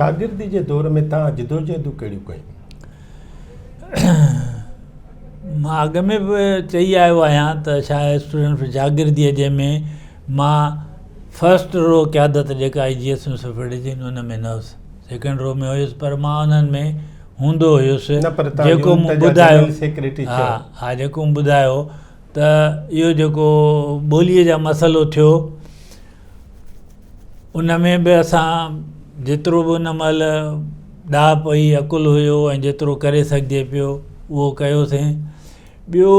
شاگردي جي دور ۾ توهان جدوجهدون ڪهڙيون ڪيون؟ مان اڳ ۾ به چئي آيو آهيان ته شاهه اسٽوڊنٽ شاگرديء جنهن ۾ مان فرسٽ رو قيادت جيڪا آئي جي ايس يونيورسٽي فيڊريشن ان ۾ نه هيس سيڪنڊ رو ۾ هيس پر مان انهن ۾ هوندو هيس جيڪو مون ٻڌايو ها ها جيڪو مون ٻڌايو ته اهو جيڪو ٻوليء جا مسئلو ٿيو ان ۾ به اسان جيترو به ان مهل ڏاهپ هئي عقل هيو ۽ جيترو ڪري سگهجي پيو اهو ڪيوسين ٻيو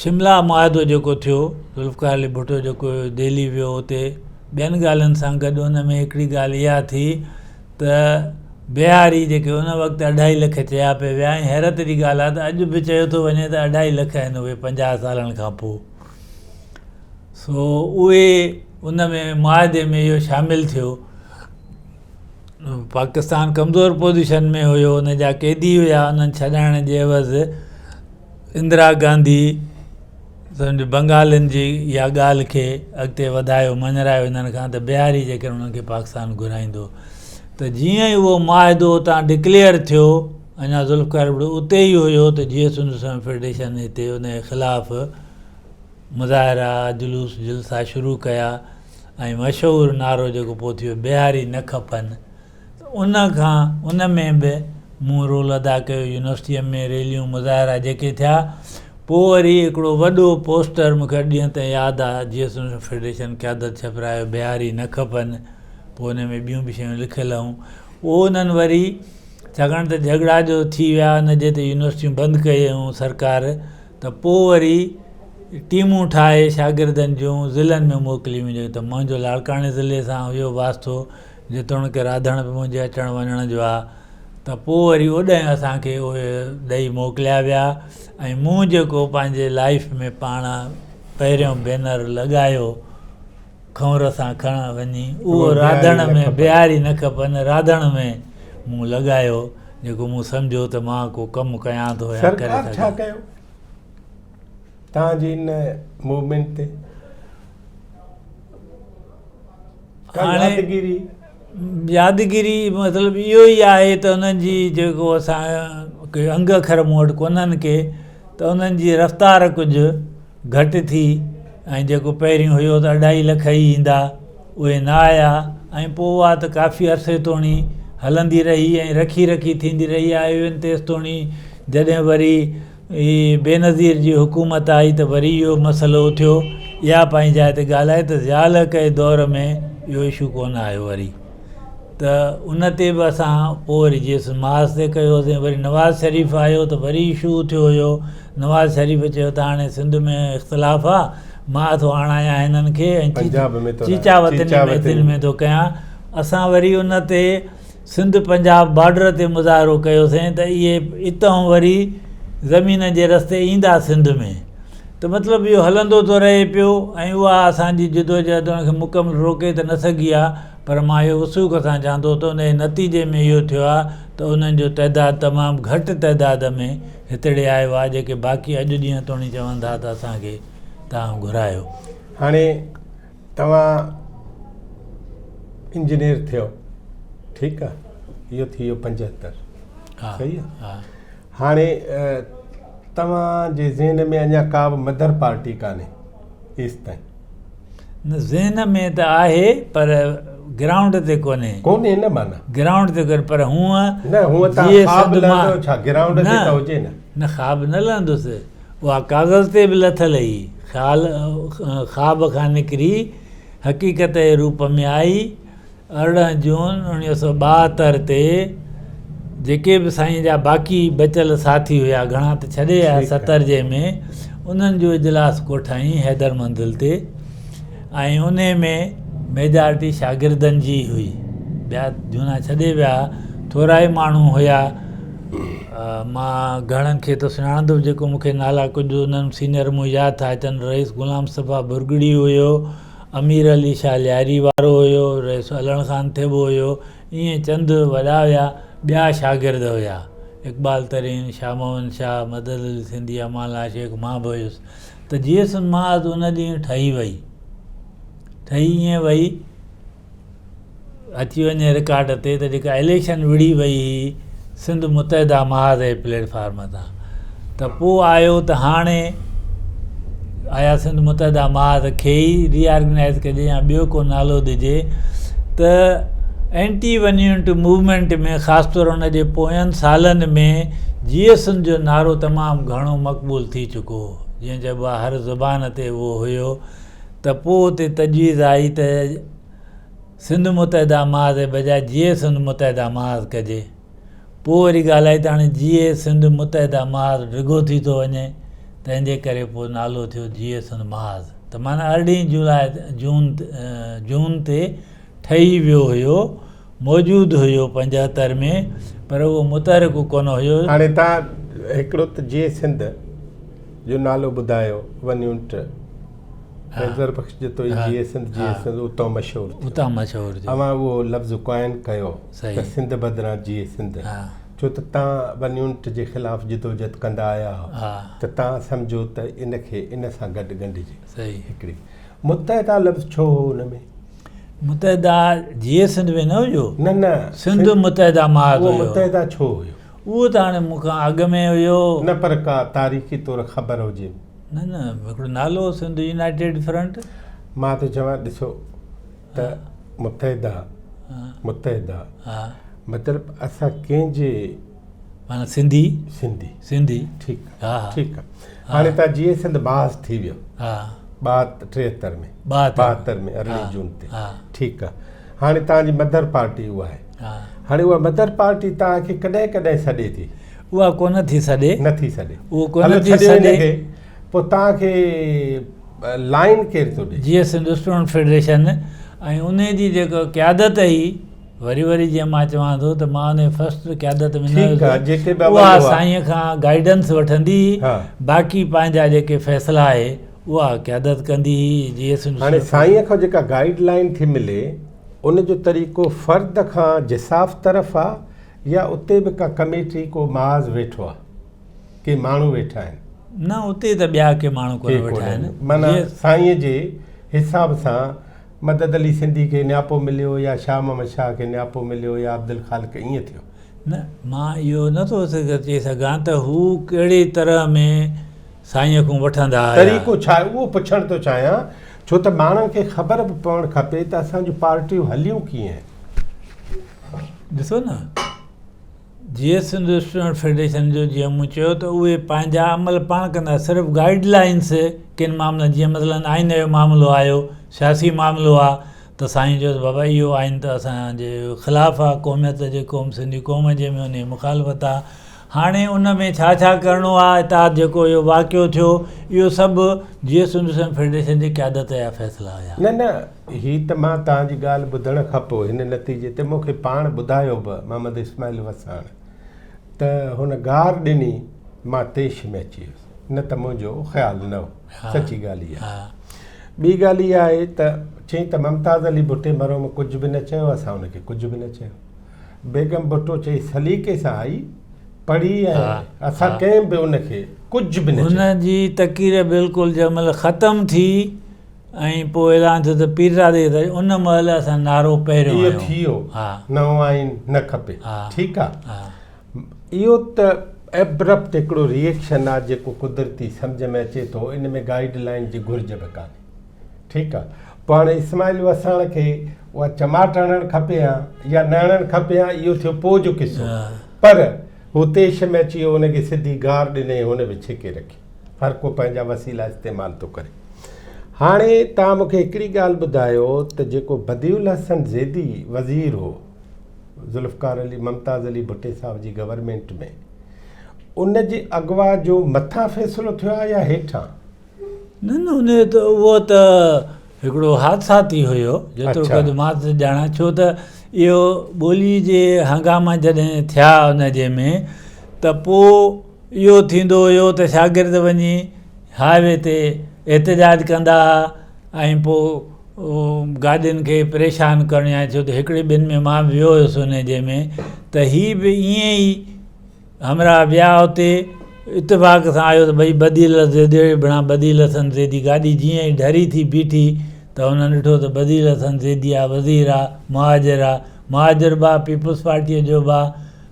شملا معاهدو جيڪو ٿيو ذوالفقار علي ڀٽو جيڪو دهلي ويو اتي ٻين ڳالهين سان گڏ ان ۾ هڪڙي ڳالهه اها ٿي ته بهاري جيڪي ان وقت اڍائي لک چيا پئي ويا ۽ حيرت جي ڳالهه آهي ته اڄ به چيو ٿو وڃي ته اڍائي لک آهن اهي 50 سالن کان پوء سو اهي ان ۾ معاهدي ۾ اهو شامل ٿيو. پاڪستان ڪمزور پوزيشن ۾ هيو ان جا قيدي هيا انهن ڇڏائڻ جي عيوض اندرا گانڌي سمجھ بنگالين جي اها ڳالهه کي اڳتي وڌايو مڃرايو انهن کان ته بهاري جيڪر انهن کي پاڪستان گهرائيندو ته جيئن ئي اهو معاهدو اتان ڊڪليئر ٿيو اڃا ذوالفقار ابڙو اتي ئي هيو ته جيئي سنڌ سوين فيڊريشن هتي ان جي خلاف مظاهرا، جلوس جلسا شروع ڪيا ۽ مشهور نعرو جيڪو پوء ٿي ويو بهاري نه کپن ته ان کان ان ۾ به مون رول ادا ڪيو يونيورسٽيء ۾ ريليون مظاهرا جيڪي ٿيا پوء وري هڪڙو وڏو پوسٽر مون کي اڄ ڏينهن تائين ياد آ جي ايس يونيورسٽي فيڊريشن قيادت ڇپرايو بهاري نه کپن پوء ان ۾ ٻيون به شيون لکيل هيون پوء انهن وري ڇاڪاڻ ته جهڳڙا جو ٿي ويا ان جي تي يونيورسٽيون بند ڪيون سرڪار ته پوء وري ٽيمون ٺاهي شاگردن جون ضلعن ۾ موڪليون وينديون ته منهنجو لاڙڪاڻي ضلعي سان هيو واسطو جيتوڻيڪ راڌڻ به منهنجي اچڻ وڃڻ جو آ ته پوء وري اوڏانهن اسان کي اهي ڏئي موڪليا ويا ۽ مون جيڪو پنهنجي لائيف ۾ پاڻ پهريون بينر لڳايو کنور سان کڻ وڃي اهو راڌڻ ۾ بيهاري نه کپن راڌڻ ۾ مون لڳايو جيڪو مون سمجهيو ته مان ڪو ڪم ڪيان ٿو يا ڪري سرڪار ڇا ڪيو توهان جي ان موومينٽ تي؟ ڪا يادگيري؟ يادگيري مطلب اهو ئي آهي ته انهن جي جيڪو اسان ڪي انگ اکر مون وٽ ڪونهن ڪي ته انهن جي رفتار ڪجهه گهٽ ٿي ۽ جيڪو پهريون هيو ته اڍائي لک ئي ايندا اهي نه آيا ۽ پوء اها ته ڪافي عرصي توڻي هلندي رهي ۽ رکي رکي ٿيندي رهي آهي ايون تيستوڻي جڏهن وري بينظير جي حڪومت آئي ته وري اهو مسئلو اٿيو اها پنهنجي جاء تي ڳالهه آهي ته ضياء الحق جي دور ۾ اهو اشو ڪونه آيو وري ته ان تي به اسان پوء وري جيس محاذ تي ڪيوسين وري نواز شريف آيو ته وري اشو اٿيو هيو نواز شريف چيو ته هاڻي سنڌ ۾ اختلاف آ مان ٿو آڻايان هنن کي ۽ چيچا وطني ۾ ٿو ڪيان اسان وري ان تي سنڌ پنجاب بارڊر تي مظاهرو ڪيوسين ته اهي اتان وري زمين جي رستي ايندا سنڌ ۾ ته مطلب اهو هلندو ٿو رهي پيو ۽ اها اسان جي جدوجهد ان کي مڪمل روڪي ته نه سگهي آ پر مان اهو وثوق سان چوان ٿو ته ان جي نتيجي ۾ اهو ٿيو آ ته انهن جو تعداد تمام گهٽ تعداد ۾ هتڙي آيو آ جيڪي باقي اڄ ڏينهن توڻي چون ٿا ته اسان کي توهان گهرايو. هاڻي توهان انجنيئر ٿيو ٺيڪ آ اهو ٿي ويو 75 صحيح آ هاڻي توهان جي ذهن ۾ اڃا ڪا به مدر پارٽي ڪانهي ايستائين؟ نه ذهن ۾ ته آهي پر گرائونڊ تي ڪونهي. ڪونهي نه معنيٰ. گرائونڊ تي ڪونهي پر هونء نه هونء توهان خواب لهندو ڇا گرائونڊ تي ته هجي نه. نه خواب نه لهندس اها ڪاغذ تي به لٿل هئي خيال خواب کان نڪري حقيقت جي روپ ۾ آئي. 18 جون 1972 تي جيڪي به سائين جا باقي بچيل ساٿي هيا، گهڻا ته ڇڏي ويا 70 جي ۾، انهن جو اجلاس ڪوٺائين حيدر منزل تي ۽ انهي ۾ ميجارٽي شاگردن جي هئي، ٻيا جهونا ڇڏي ويا، ٿورائي ماڻهو هيا، مان گهڻن کي ته سڃاڻندو به جيڪو مون کي نالا ڪجهه انهن سينئر مون ياد ٿا اچن، رئيس غلام مصطفيٰ ڀرڳڙي هيو، امير علي شاهه لياري وارو هيو، رئيس علڻ خان ٿيٻو هيو، ائين چند وڏا هيا، ٻيا شاگرد هيا، اقبال ترين، شاهه محمد شاهه، مدد علي سنڌي، امان الله شيخ، مان به هيس ته جيئس محاذ ان ڏينهن ٺهي وئي. ٺهي ائين وئي. اچي وڃي رڪارڊ تي ته جيڪا اليڪشن وڙهي وئي هئي سنڌ متحده محاذ جي پليٽ فارم تان ته پوء آيو ته هاڻي آيا سنڌ متحده محاذ کي ئي ري آرگنائز ڪجي يا ٻيو ڪو نالو ڏجي ته اينٽي ون يونٽ موومينٽ ۾ خاص طور ان جي پوين سالن ۾ جيئي سنڌ جو نعرو تمام گهڻو مقبول ٿي چڪو هو جيئن چئبو آهي هر زبان تي اهو هيو ته پوء اتي تجويز آئي ته سنڌ متحده محاذ جي بجاء جيئي سنڌ متحده محاذ ڪجي. پوء وري ڳالهه آئي ته هاڻي جيئي سنڌ متحده محاذ ڊگهو ٿي ٿو وڃي، تنهن جي ڪري پوء نالو ٿيو جيئي سنڌ محاذ. ته معنيٰ ارڙهين جولاء جون جون تي ٺهي ويو هيو، موجود هيو 75 ۾ پر اهو متحرڪ ڪونه هيو. هاڻي توهان هڪڙو ته جيئي سنڌ جو نالو ٻڌايو، ون يونٽ. حيدر بخش جتوئي جيئي سنڌ جيئي سنڌ اتان مشهور ٿيو. اتان مشهور ٿيو. اوهان اهو لفظ ڪوائن ڪيو ته سنڌ بدران جيئي سنڌ ڇو ته تان ون يونٽ جي خلاف جدوجھد ڪندا آيا هئا ته تان سمجهو ته ان کي ان سان گڏ ڳنڍجي. هڪڙي متحده لفظ ڇو هو ان ۾؟ متحده جيئي سنڌ ۾ نه هيو. نه نه سنڌ متحده محاذ هيو. اهو متحده ڇو هيو؟ اهو ته هاڻي مون کان اڳ ۾ هيو. نه پر ڪا تاريخي طور خبر هجي. نه نه هڪڙو نالو هو سنڌ يونائيٽيڊ فرنٽ. مان ٿو چوان ڏسو ته متحده متحده مطلب اسان ڪنهن جي معنيٰ سنڌي سنڌي سنڌي ٺيڪ ها ٺيڪ هاڻي تان جيئي سنڌ باز ٿي ويو ها 73 ۾ 72 ۾ 18 جون تي ٺيڪ آ هاڻي تان جي مدر پارٽي اها آهي هاڻي اها مدر پارٽي تان کي ڪڏهن ڪڏهن سڏي ٿي اها ڪونه ٿي سڏي. نه ٿي سڏي. اهو ڪونه ٿي سڏي. پوء توهان کي لائين ڪير ٿو ڏي؟ جيئي سنڌ اسٽوڊنٽ فيڊريشن ۽ انهي جي جيڪا قيادت هئي وري وري جيئن مان چوان ٿو ته مان انهي فرسٽ قيادت ۾ نه هيس اها سائين کان گائيڊنس وٺندي هئي باقي پنهنجا جيڪي فيصلا آهي اها قيادت ڪندي هئي جيئي سنڌ هاڻي سائين کان جيڪا گائيڊ لائين ٿي ملي ان جو طريقو فرد کان جساف طرف آ يا اتي به ڪا ڪميٽي ڪو محاذ ويٺو آ ڪي ماڻهو ويٺا آهن. نه اتي ته ٻيا ڪي ماڻهو ڪونه ويٺا آهن. معنيٰ سائينء جي حساب سان مدد علي سنڌي کي نياپو مليو يا شاهه محمد شاهه کي نياپو مليو يا عبدالخالق ائين ٿيو. نه مان اهو نه ٿو چئي سگهان ته هو ڪهڙي طرح ۾ سائينء کان وٺندا هيا. طريقو ڇا آهي اهو پڇڻ ٿو چاهيان ڇو ته ماڻهن کي خبر به پوڻ کپي ته اسان جون پارٽيون هليون ڪيئن. ڏسو نه جيئي سنڌ اسٽوڊنٽ فيڊريشن جو جيئن مون چيو ته اهي پنهنجا عمل پاڻ ڪندا صرف گائيڊ لائنس ڪن معاملن جيئن مثلا آئين جو معاملو آيو سياسي معاملو آ ته سائين چيو ته بابا اهو آئين ته اسان جي خلاف آ قوميت جي قوم سنڌي قوم جي ۾ ان جي مخالفت آ هاڻي ان ۾ ڇا ڇا ڪرڻو آ اتحاد جيڪو اهو واقعو ٿيو اهو سڀ جيئي سنڌ اسٽوڊنٽ فيڊريشن جي قيادت جا فيصلا هيا. نه نه هي ته مان توهان جي ڳالهه ٻڌڻ کان پوء هن نتيجي تي مون کي پاڻ ٻڌايو به محمد اسماعيل وساڻ ته هن گار ڏني مان طيش ۾ اچي ويس نه ته منهنجو خيال نه هو سچي ڳالهه اها آهي ٻي ڳالهه اها آهي ته چيائين ته ممتاز علي ڀٽي مرحوم ڪجهه به نه چيو اسان ان کي ڪجهه به نه چيو بيگم ڀٽو چئي سليقي سان آئي پڙهي ۽ اسان ڪنهن به ان کي ڪجهه به نه چيو. هن جي تقرير بلڪل جنهن مهل ختم ٿي ۽ پوء اعلان ٿيو ته پيرزادي کي ته ان مهل اسان نعرو پهريون اهو ٿي ويو نئون آئين نه کپي ٺيڪ آ اهو ته ائبرپٽ هڪڙو ري ايڪشن آ جيڪو قدرتي سمجهه ۾ اچي ٿو ان ۾ گائيڊ لائين جي گهرج به ڪانهي ٺيڪ آ پوء هاڻي اسماعيل وساڻ کي اها چماٽ هڻڻ کپي ها يا نه هڻڻ کپي ها اهو ٿيو پوء جو قصو پر هو طيش ۾ اچي ويو ان کي سڌي گار ڏني هن به ڇڪي رکي هر ڪو پنهنجا وسيلا استعمال ٿو ڪري. هاڻي توهان مون کي هڪڙي ڳالهه ٻڌايو ته جيڪو بديع الحسن زيدي وزير هو ذوالفقار علي ممتاز علي ڀٽي صاحب جي گورنمينٽ ۾ ان جي اغوا جو مٿان فيصلو ٿيو آهي يا هيٺان؟ نه نه ان ته اهو ته هڪڙو حادثاتي هيو جيترو قد مان ٿو ڄاڻان ڇو ته اهو ٻولي جي هنگاما جڏهن ٿيا ان جي ۾ ته پوء اهو ٿيندو هيو ته شاگرد وڃي هاء وي تي احتجاج ڪندا ها ۽ پوء گاڏين کي پريشان ڪرڻ يا ڇو ته هڪڙي ٻن ۾ مان به ويو هيس ان جي ۾ ته هي به ائين ئي همراهه ويا اتي اتفاق سان آيو ته ڀئي بديل زيدي بڻا بديل حسن زيدي گاڏي جيئن ئي ڍري ٿي بيٺي ته هنن ڏٺو ته بديل حسن زيدي آ، وزير آ، مهاجر آ، مهاجر به آ، پيپلز پارٽيء جو به آ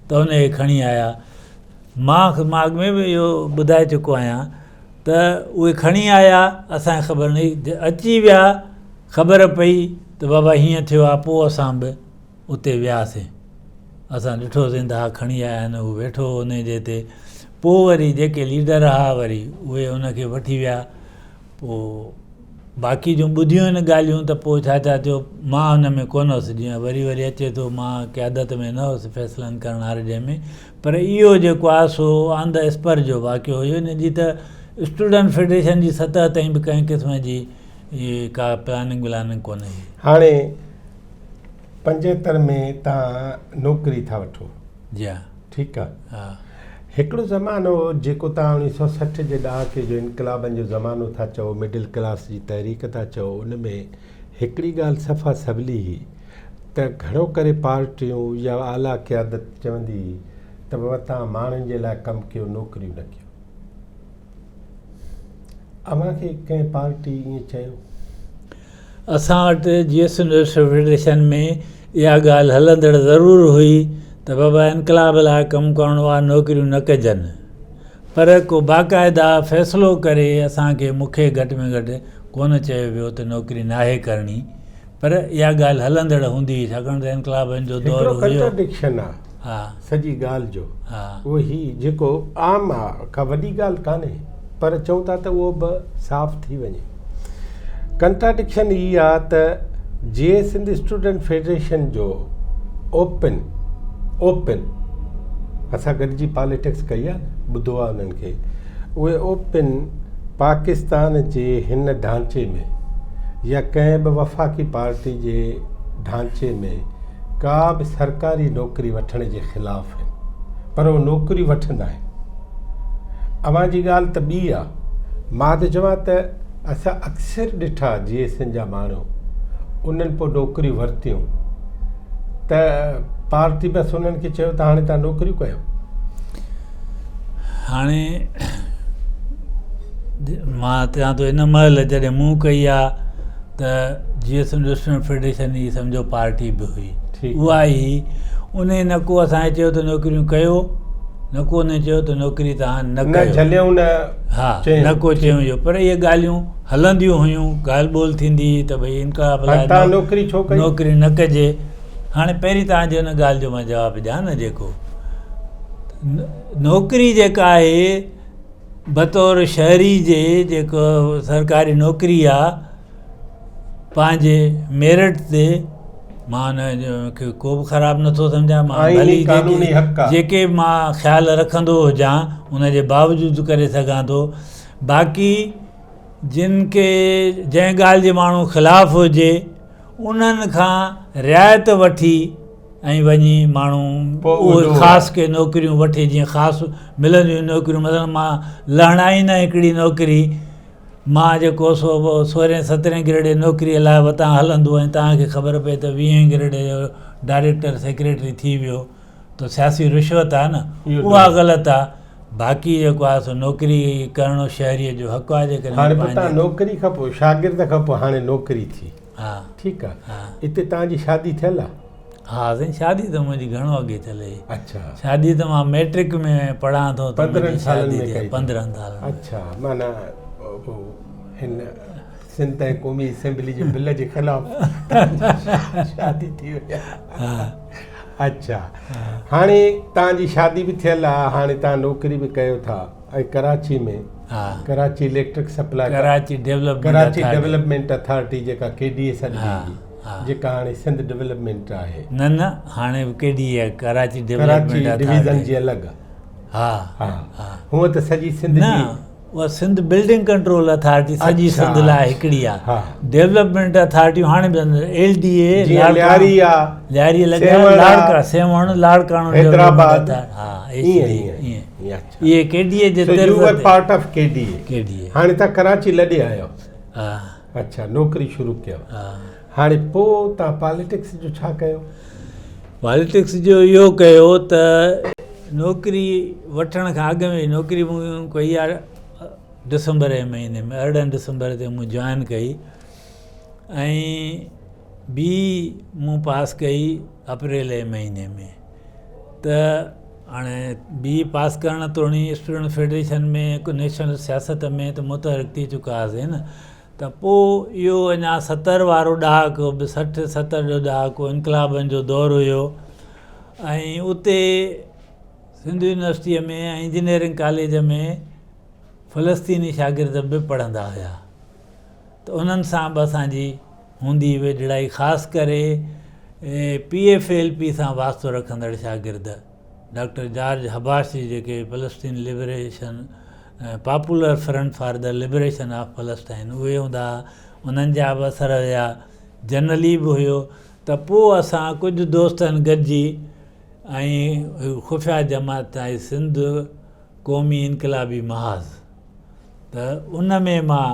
ته ان کي کڻي آيا. مان مان اڳ ۾ به اهو ٻڌائي چڪو آهيان ته اهي کڻي آيا اسان کي خبر نه هئي، اچي ويا خبر پئي ته بابا هيئن ٿيو آ پوء اسان به اتي وياسين. اسان ڏٺوسين ته ها کڻي آيا آهن، هو ويٺو هو انهي جي تي. پوء وري جيڪي ليڊر ها وري اهي ان کي وٺي ويا. پوء باقي جون ٻڌيون آهن ڳالهيون ته پوء ڇا ڇا ٿيو، مان ان ۾ ڪونه هوس، جيئن وري وري اچي ٿو مان قيادت ۾ نه هوس فيصلن ڪرڻ هر جنهن ۾، پر اهو جيڪو آهي سو آن the اسپر جو واقعو هيو، ان جي ته اسٽوڊنٽ فيڊريشن جي سطح تائين به ڪنهن قسم جي ڪا پلاننگ ولاننگ ڪونه هئي. هاڻي 75 ۾ توهان نوڪري ٿا وٺو. جي ها. ٺيڪ آ. ها. هڪڙو زمانو هو جيڪو توهان 1960 جي ڏهاڪي جو انقلابن جو زمانو ٿا چئو، مڊل ڪلاس جي تحريڪ ٿا چئو، ان ۾ هڪڙي ڳالهه صفا سولي هئي ته گهڻو ڪري پارٽيون يا اعليٰ قيادت چوندي هئي ته بابا توهان ماڻهن جي لاء ڪم ڪيو نوڪريون نه ڪيو. اوهان کي ڪنهن پارٽي ائين چيو؟ اسان وٽ جي ايس يونيورسٽي فيڊريشن ۾ اها ڳالهه هلندڙ ضرور هئي ته بابا انقلاب لاء ڪم ڪرڻو آهي نوڪريون نه ڪجن پر ڪو باقاعده فيصلو ڪري اسان کي مون کي گهٽ ۾ گهٽ ڪونه چيو ويو ته نوڪري ناهي ڪرڻي پر اها ڳالهه هلندڙ هوندي هئي ڇاڪاڻ ته انقلابن جو دور هڪڙو هيو. ڪنٽرڊڪشن آ ها. سڄي ڳالهه جو ها. اهو هي جيڪو عام آ ڪا وڏي ڳالهه ڪانهي پر چئون ٿا ته اهو به صاف ٿي وڃي. ڪنٽراڊڪشن هي آ ته جيئي سنڌ اسٽوڊنٽ فيڊريشن جو اوپن اوپن اسان گڏجي پاليٽڪس ڪئي آ نه ٻڌو آ انهن کي اهي اوپن پاڪستان جي هن ڍانچي ۾ يا ڪنهن به وفاقي پارٽي جي ڍانچي ۾ ڪا به سرڪاري نوڪري وٺڻ جي خلاف آهن پر اهي نوڪريون وٺندا آهن. اوهان جي ڳالهه ته ٻي آ. مان ٿو چوان ته اسان اڪثر ڏٺا جي ايس اين جا ماڻهو انهن پوء نوڪريون ورتيون ته پارٽي بس انهن کي چيو ته هاڻي توهان نوڪريون ڪيو. هاڻي مان چوان ٿو ان مهل جڏهن مون ڪئي آ ته جي ايس ايم اسٽوڊنٽ فيڊريشن جي سمجهو پارٽي به هئي اها ئي ان نه ڪو اسان کي چيو ته نوڪريون ڪيو نه ڪو ان چيو ته نوڪري تهان نه ڪيو جهليون نه ها نه ڪو چيو اهو پر اهي ڳالهيون هلنديون هيون ڳالهه ٻولهه ٿيندي هئي ته ڀئي انقلاب لاء نوڪري ڇو ڪئي نوڪري نه ڪجي هاڻي پهرين تهان جي ان ڳالهه جو مان جواب ڏيان نه جيڪو نوڪري جيڪا آهي بطور شهري جي جيڪو سرڪاري نوڪري آ پنهنجي ميرٽ تي مان ان کي ڪو به خراب نٿو سمجهان مان ڀلي جيڪي مان خيال رکندو هجان ان جي باوجود ڪري سگهان ٿو باقي جن کي جنهن ڳالهه جي ماڻهو خلاف هجي انهن کان رعايت وٺي ۽ وڃي ماڻهو اهي خاص ڪي نوڪريون وٺي جيئن خاص ملنديون نوڪريون مثلا مان لهڻا ئي نه هڪڙي نوڪري مان جيڪو سو سورهين سترهين گريڊ جي نوڪري لاء وتان هلندو ۽ توهان کي خبر پئي ته ويهين گريڊ جو ڊائريڪٽر سيڪريٽري ٿي ويو ته سياسي رشوت آهي نه اها غلط آهي باقي جيڪو آهي سو نوڪري ڪرڻ شهري جو حق آهي جيڪڏهن هاڻي پوء تان نوڪري کان پوء شاگرد کان پوء هاڻي نوڪري ٿي ها ٺيڪ آ اتي توهان جي شادي ٿيل آ؟ ها سائين شادي ته منهنجي گهڻو اڳي ٿيل هئي. اڇا. شادي ته مان ميٽرڪ ۾ پڙهان ٿو ته 15 سالن ۾ ڪئي. 15 سالن. اڇا معنيٰ هن سنڌ ۽ قومي اسيمبلي جي بل جي خلاف شادي ٿي وئي. ها. اڇا هاڻي توهان جي شادي به ٿيل آ هاڻي توهان نوڪري به ڪيو ٿا. ۽ Karachi ۾ Karachi electric supply Karachi development Karachi development authority جيڪا ڪي ڊي اي سڏجي ٿي جيڪا هاڻي سنڌ ڊولپمينٽ آهي نه نه هاڻي به ڪي ڊي اي ڪراچي ڊولپمينٽ ڪراچي ڊويزن جي الڳ ها ها هونء ته سڄي سنڌ جي اها سنڌ بلڊنگ ڪنٽرول اٿارٽي سڄي سنڌ لاء هڪڙي آ ڊولپمينٽ اٿارٽيون هاڻي به ايل ڊي اي لياري آ لياري لڳي لاڙڪاڻو سيوهڻ لاڙڪاڻو حيدرآباد ها ائين اهي ڪي ڊي اي جي طرز تي. So you were part of K D A. K D A. هاڻي تان ڪراچي لڏي آيو. ها. اڇا نوڪري شروع ڪيو. ها. هاڻي پو تان پاليٽڪس جو ڇا ڪيو؟ پاليٽڪس جو اهو ڪيو ته نوڪري وٺڻ کان اڳ ۾ نوڪري مون ڪئي آ ڊسمبر جي مهيني ۾ 18 ڊسمبر تي مون جوائن ڪئي. ۽ بي مون پاس ڪئي اپريل جي مهيني ۾ ته هاڻي بي پاس ڪرڻ توڻي اسٽوڊنٽ فيڊريشن ۾ هڪ نيشنل سياست ۾ ته متحرڪ ٿي چڪا هئاسين نه ته پوء اهو اڃا ستر وارو ڏهاڪو به سٺ ستر جو ڏهاڪو انقلابن جو دور هيو ۽ اتي سنڌ يونيورسٽيء ۾ ۽ انجنيئرنگ ڪاليج ۾ فلسطيني شاگرد به پڙهندا هيا ته انهن سان به اسان جي هوندي ويجهڙائي خاص ڪري پي ايف ايل پي سان واسطو رکندڙ شاگرد ڊاڪٽر جارج حباش جي جيڪي فلسطين liberation popular front for the liberation of Palestine اهي هوندا هئا انهن جا به اثر هيا جنرلي به هيو ته پوء اسان ڪجهه دوستن گڏجي ۽ خفيه جماعت آهي سنڌ قومي انقلابي محاذ ته ان ۾ مان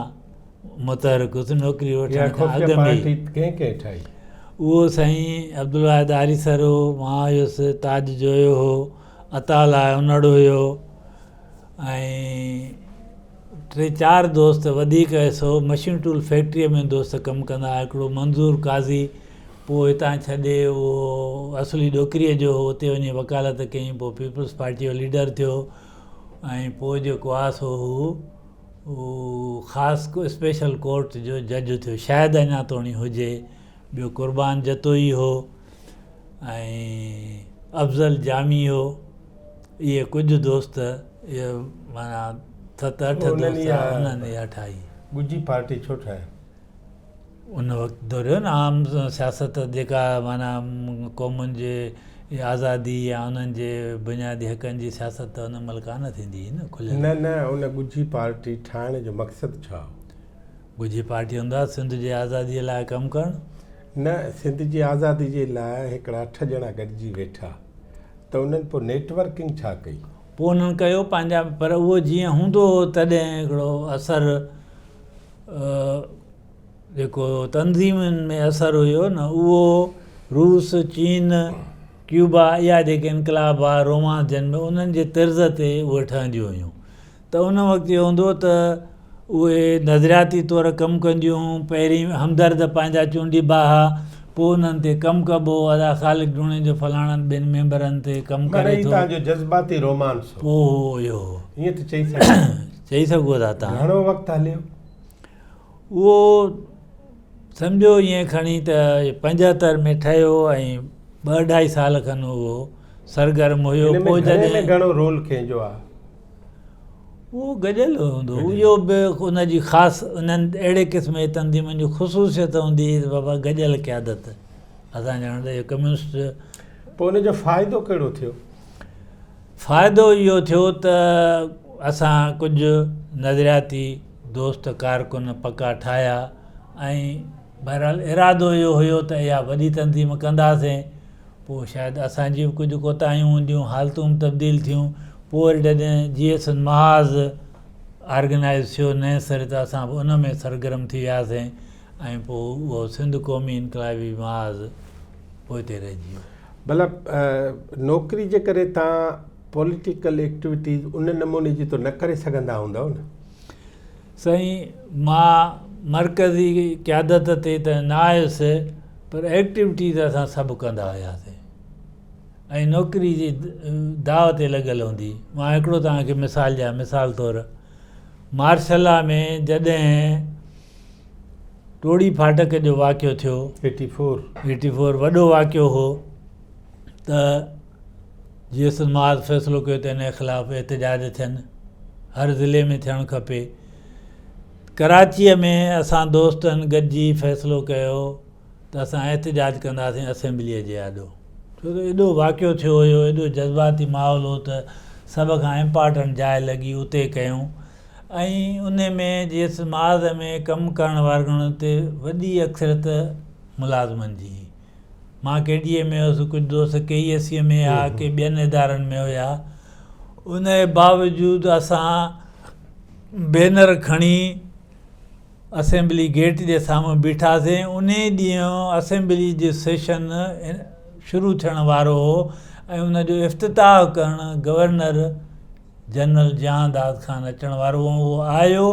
متحرڪ هيس نوڪري وٺڻ کان اڳ ۾ ئي. ڪنهن ڪنهن ٺاهي؟ اهو سائين عبدالواحد آريسر هو، مان هيس، تاج جويو هو، عطاء الله انڙ هيو ۽ ٽي چار دوست وڌيڪ هيس. مشين ٽول فيڪٽريء ۾ دوست ڪم ڪندا هئا. هڪڙو منظور قاضي پوء هتان ڇڏي اهو اصلي ڏوڪريء جو هو، اتي وڃي وڪالت ڪيائين، پوء پيپلز پارٽيء جو ليڊر ٿيو ۽ پوء جيڪو آهي سو هو خاص اسپيشل ڪورٽ جو جج ٿيو، شايد اڃا توڻي هجي. ٻيو قربان جتوئي هو ۽ افضل جامي هو. اهي ڪجهه دوست اهي معنيٰ ست اٺ دوست انهن اها ٺاهي. ڳجهي پارٽي ڇو ٺاهي؟ ان وقت دور هيو نه عام سياست جيڪا معنيٰ قومن جي آزادي يا انهن جي بنيادي حقن جي سياست ته ان مهل ڪانه ٿيندي هئي نه کليل. نه نه ان ڳجهي پارٽي ٺاهڻ جو مقصد ڇا هو؟ ڳجهي پارٽي هوندو آهي سنڌ جي آزادي لاء ڪم ڪرڻ. نه سنڌ جي آزادي جي لاء هڪڙا اٺ ڄڻا گڏجي ويٺا ته انهن پوء نيٽ ورڪنگ ڇا ڪئي؟ پوء انهن ڪيو پنهنجا پر اهو جيئن هوندو هو تڏهن هڪڙو اثر جيڪو تنظيمن ۾ اثر هيو نه اهو روس، چين، ڪيوبا اها جيڪي انقلاب هئا رومانس جن ۾ انهن جي طرز تي اهي ٺهنديون هيون ته ان وقت اهو هوندو هو ته اهي نظرياتي طور ڪم ڪنديون هيون پهرين همدرد پنهنجا چونڊيبا هئا پوء انهن تي ڪم ڪبو هو ادا خالق جوڻيجو فلاڻن ٻن ميمبرن تي ڪم ڪري ٿو. معنيٰ هي توهان جو جذباتي رومانس هو. پوء هو اهو هو. ائين ته چئي سگهو ٿا. چئي سگهو ٿا توهان. گهڻو وقت هليو؟ اهو سمجهو ائين کڻي ته 75 ۾ ٺهيو ۽ ٻه اڍائي سال کن اهو سرگرم هيو پوء جڏهن ۾ گهڻو رول ڪنهن جو آهي؟ اهو گڏيل هوندو اهو به ان جي خاص انهن اهڙي قسم جي تنظيمن جي خصوصيت هوندي هئي ته بابا گڏيل قيادت اسان ڄاڻ ته اهو ڪميونسٽ پوء ان جو فائدو ڪهڙو ٿيو؟ فائدو اهو ٿيو ته اسان ڪجهه نظرياتي دوست ڪارڪن پڪا ٺاهيا ۽ بهرحال ارادو اهو هيو ته اها وڏي تنظيم ڪنداسين پوء شايد اسان جون به ڪجهه ڪوتاهيون هونديون حالتون به تبديل ٿيون پوء وري جڏهن جي ايس اين محاذ آرگنائيز ٿيو نئين سر ته اسان به ان ۾ سرگرم ٿي وياسين ۽ پوء اهو سنڌ قومي انقلابي محاذ پوئتي رهجي ويو. ڀلا نوڪري جي ڪري توهان پوليٽيڪل ايڪٽيوٽيز ان نموني جي ته نه ڪري سگهندا هوندؤ نه؟ سائين مان مرڪزي قيادت تي ته نه آيس پر ايڪٽيوٽيز اسان سڀ ڪندا هياسين ۽ نوڪري جي داء تي لڳل هوندي مان هڪڙو توهان کي مثال ڏيان مثال طور مارشل لا ۾ جڏهن ٽوڙي ڦاٽڪ جو واقعو ٿيو 84 84 وڏو واقعو هو ته جيسن محاذ فيصلو ڪيو ته ان جي خلاف احتجاج ٿين هر ضلعي ۾ ٿيڻ کپي ڪراچيء ۾ اسان دوستن گڏجي فيصلو ڪيو ته اسان احتجاج ڪنداسين اسيمبليء جي آڏو ڇو ته ايڏو واقعو ٿيو هيو ايڏو جذباتي ماحول هو ته سڀ کان امپارٽنٽ جاء لڳي اتي ڪيون ۽ ان ۾ جيس محاذ ۾ ڪم ڪرڻ وارن تي وڏي اڪثريت ملازمن جي هئي مان ڪي ڊي اي ۾ هيس، ڪجهه دوست ڪي اي سي ۾ هئا، ڪي ٻين ادارن ۾ هيا. ان جي باوجود اسان بينر کڻي اسيمبلي گيٽ جي سامهون بيٺاسين. انهي ڏينهن اسيمبلي جو سيشن شروع ٿيڻ وارو هو ۽ ان جو افتتاح ڪرڻ گورنر جنرل جهان داد خان اچڻ وارو هو، اهو آيو،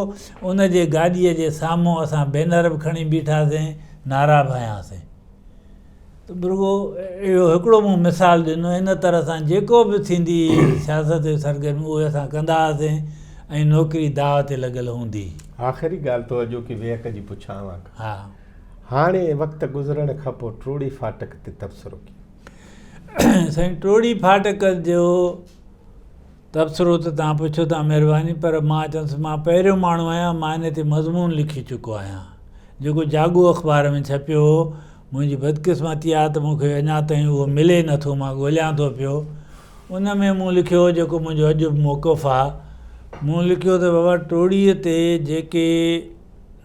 ان جي گاڏيء جي سامهون اسان بينر به کڻي بيٺاسين، نعرا به هنياسين. ته رڳو اهو هڪڙو مون مثال ڏنو ان طرح سان جيڪو به ٿيندي هئي سياست جي سرگرمي اهي اسان ڪندا هئاسين ۽ نوڪري داء تي لڳل هوندي هئي. آخري ڳالهه تو اڄوڪي ويهڪ جي پڇان اوهان کان. ها. هاڻي وقت گذرڻ کان پوء ٽوڙي ڦاٽڪ تي تبصرو ڪيو. سائين ٽوڙي ڦاٽڪ جو تبصرو ته توهان پڇو ٿا مهرباني پر مان چوندس مان پهريون ماڻهو آهيان مان ان تي مضمون لکي چڪو آهيان جيڪو جاڳو اخبار ۾ ڇپيو هو منهنجي بدقسمتي آهي ته مون کي اڃا تائين اهو ملي نٿو مان ڳوليان ٿو پيو ان ۾ مون لکيو هو جيڪو منهنجو اڄ به موقف آهي مون لکيو ته بابا ٽوڙي تي جيڪي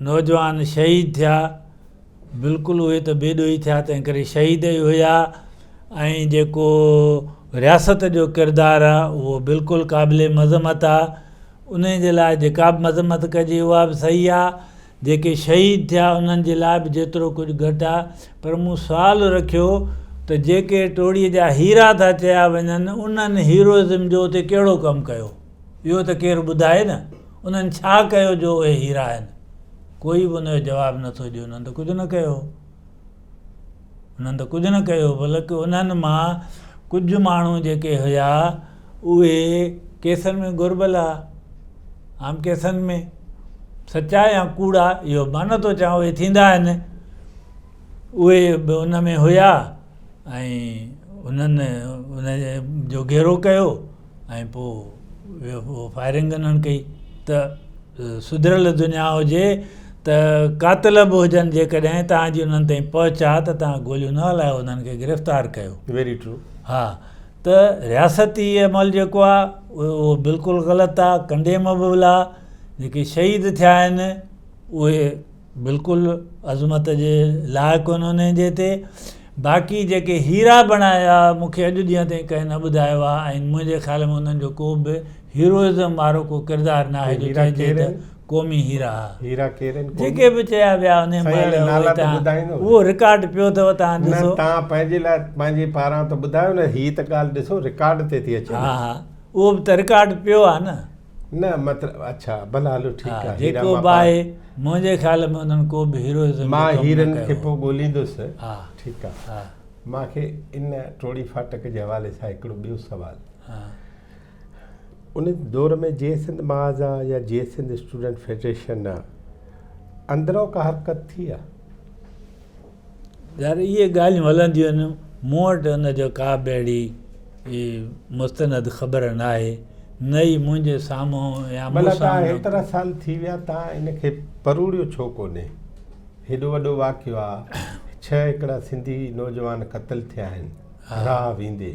نوجوان شهيد ٿيا بلڪل اهي ته بي ڏوهي ٿيا تنهن ڪري شهيد ئي هيا ۽ جيڪو رياست جو ڪردار آ اهو بلڪل قابل مذمت آ انهي جي لاء جيڪا به مذمت ڪجي اها به صحيح آ جيڪي شهيد ٿيا انهن جي لاء به جيترو ڪجهه گهٽ آ پر مون سوال رکيو ته جيڪي ٽوڙي جا هيرا ٿا چيا وڃن انهن هيروازم جو اتي ڪهڙو ڪم ڪيو اهو ته ڪير ٻڌائي نه انهن ڇا ڪيو جو اهي هيرا آهن ڪوئي به ان جو جواب نه ٿو ڏئي، انهن ته ڪجهه نه ڪيو. انهن ته ڪجهه نه ڪيو بلڪ انهن مان ڪجهه ماڻهو جيڪي هيا اهي ڪيسن ۾ گهربل ها، عام ڪيسن ۾ سچا يا ڪوڙا اهو مان نه ٿو چوان اهي ٿيندا آهن، اهي به ان ۾ هيا ۽ انهن ان جو گهيرو ڪيو ۽ پوء فائرنگ انهن ڪئي ته سڌريل دنيا هجي ته قاتل به هجن جيڪڏهن توهان جي انهن تائين پهچ آ ته توهان گوليون نه هلايو انهن کي گرفتار ڪيو. Very true. ها ته رياستي عمل جيڪو آ اهو بلڪل غلط آ ڪنڊيمبل آ جيڪي شهيد ٿيا آهن اهي بلڪل عظمت جي لائق آهن انهي جي تي باقي جيڪي هيرا بڻايا مون کي اڄ ڏينهن تائين ڪنهن نه ٻڌايو آهي ۽ منهنجي خيال ۾ انهن جو ڪو به هيروئزم وارو ڪو ڪردار نه آهي جو چئجي ته قومي هيرا ها. هيرا ڪير آهن قومي؟ جيڪي به چيا ويا انهي مهل اهي تهان اهو رڪارڊ پيو اٿو تهان ڏسو. نه تهان پنهنجي لاء پنهنجي پاران ته ٻڌايو نه هي ته ڳالهه ڏسو رڪارڊ تي ٿي اچي نه. ها ها اهو به ته رڪارڊ پيو آهي نه. نه مطلب اڇا ڀلا هلو ٺيڪ آهي هيرا جيڪو به آهي منهنجي خيال ۾ انهن ڪو به هيروئزم مان هيرن کي پوء ڳوليندس ٺيڪ آهي مان کي ان ٽوڙي ڦاٽڪ جي حوالي سان هڪڙو ٻيو سوال ان دور ۾ جي سنڌ محاذ آ يا جي سنڌ اسٽوڊنٽ فيڊريشن آ اندرون ڪا حرڪت ٿي آ؟ يار اهي ڳالهيون هلنديون آهن مون وٽ ان جو ڪا به اهڙي مستند خبر نه آهي نه ئي منهنجي سامهون يا مون ڀلا تان هيترا سال ٿي ويا تان ان کي پروڙيو ڇو ڪونهي هيڏو وڏو واقعو آ ڇهه هڪڙا سنڌي نوجوان قتل ٿيا آهن راهه ويندي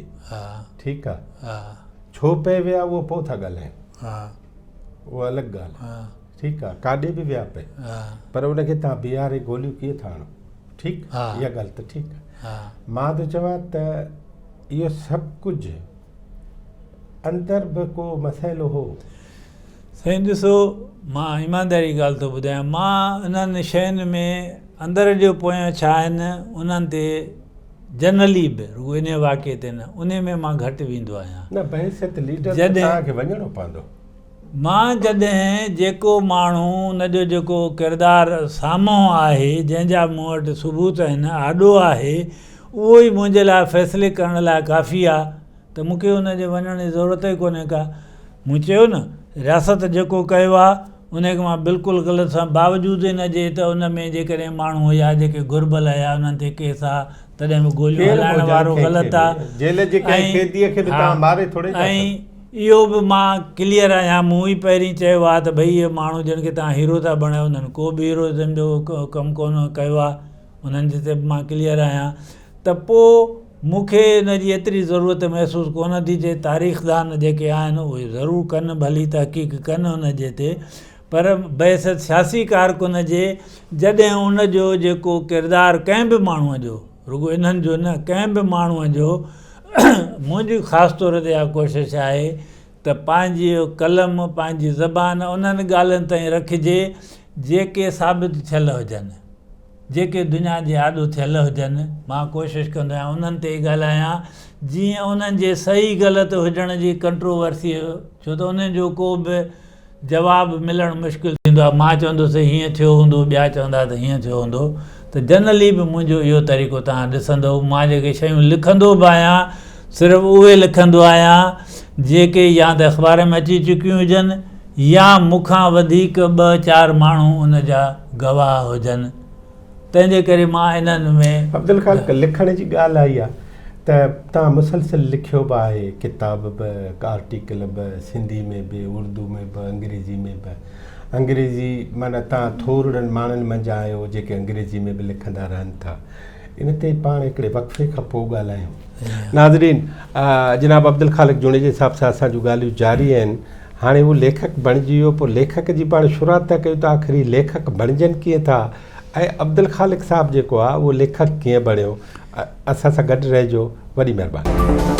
ٺيڪ آ ڇو پئي ويا اهو پوء ٿا ڳالهايون اهو الڳ ڳالهه آ ٺيڪ آ ڪاڏي به ويا پئي پر ان کي تان بيهاري گوليون ڪيئن ٿا هڻو ٺيڪ اها ڳالهه ته ٺيڪ آ مان ٿو چوان ته اهو سڀ ڪجهه اندر به ڪو مسئلو هو. سائين ڏسو مان ايمانداري ڳالهه ٿو ٻڌايان مان انهن شين ۾ اندر جو پويان ڇا آهن انهن تي جنرلي به رڳو انهي واقعي تي نه انهي ۾ مان گهٽ ويندو آهيان. نه بحيثيت ليڊر ته توهان کي وڃڻو پوندو. مان جڏهن جيڪو ماڻهو ان جو جيڪو ڪردار سامهون آهي جنهن جا مون وٽ ثبوت آهن آڏو آهي اهو ئي منهنجي لاء فيصلي ڪرڻ لاء ڪافي آهي ته مون کي ان جي وڃڻ جي ضرورت ئي ڪونهي ڪا. مون چيو نه رياست جيڪو ڪيو آهي ان کي مان بلڪل غلط سان باوجود ان جي ته ان ۾ جيڪڏهن ماڻهو هيا جيڪي گهربل هيا انهن تي ڪيس آ تڏهن به گوليون هلائڻ وارو غلط آ ۽ اهو به مان ڪليئر آهيان مون ئي پهرين چيو آ ته ڀئي اهي ماڻهو جن کي توهان هيرو ٿا بڻايو انهن ڪو به هيروئزم جو ڪم ڪونه ڪيو آ انهن جي تي به مان ڪليئر آهيان ته پو مون کي ان جي ايتري ضرورت محسوس ڪونه ٿي ٿئي، تاريخدان جيڪي آهن اهي ضرور ڪن ڀلي تحقيق ڪن ان جي تي پر بحيثيت سياسي ڪارڪن جي جڏهن ان جو جيڪو ڪردار ڪنهن به ماڻهوء جو رڳو انهن جو نه ڪنهن به ماڻهوء جو منهنجي خاص طور تي اها ڪوشش آهي ته پنهنجي قلم پنهنجي زبان انهن ڳالهين تائين رکجي جيڪي ثابت ٿيل هجن. جيڪي دنيا جي آڏو ٿيل هجن، مان ڪوشش ڪندو آهيان انهن تي ئي ڳالهايان، جيئن انهن جي صحيح غلط هجڻ جي ڪنٽروورسي، ڇو ته انهن جو ڪو به جواب ملڻ مشڪل ٿيندو آهي، مان چوندس هيئن ٿيو هوندو، ٻيا چوندا ته هيئن ٿيو هوندو، ته ته جنرلي به منهنجو اهو طريقو توهان ڏسندو مان جيڪي شيون لکندو به آهيان صرف اهي لکندو آهيان جيڪي يا ته اخبار ۾ اچي چڪيون هجن يا مون کان وڌيڪ ٻه چار ماڻهو ان جا گواهه هجن تنهن جي ڪري مان انهن ۾. عبدالخالق لکڻ جي ڳالهه آئي آهي ته توهان مسلسل لکيو به آهي ڪتاب به آرٽيڪل به سنڌي ۾ به اردو ۾ به انگريزي ۾ به انگريزي معنيٰ توهان ٿورڙن ماڻهن منجهان آهيو جيڪي انگريزي ۾ به لکندا رهن ٿا ان تي پاڻ هڪڙي وقفي کان پوء ڳالهايون. ناظرين جناب عبدالخالق جوڻيجي صاحب سان اسان جون ڳالهيون جاري آهن هاڻي هو ليکڪ بڻجي ويو پوء ليکڪ جي پاڻ شروعات ٿا ڪيون ته آخر هي ليکڪ بڻجن ڪيئن ٿا ۽ عبدالخالق صاحب جيڪو آهي اهو ليکڪ ڪيئن بڻيو اسان سان گڏ رهجو وڏي مهرباني.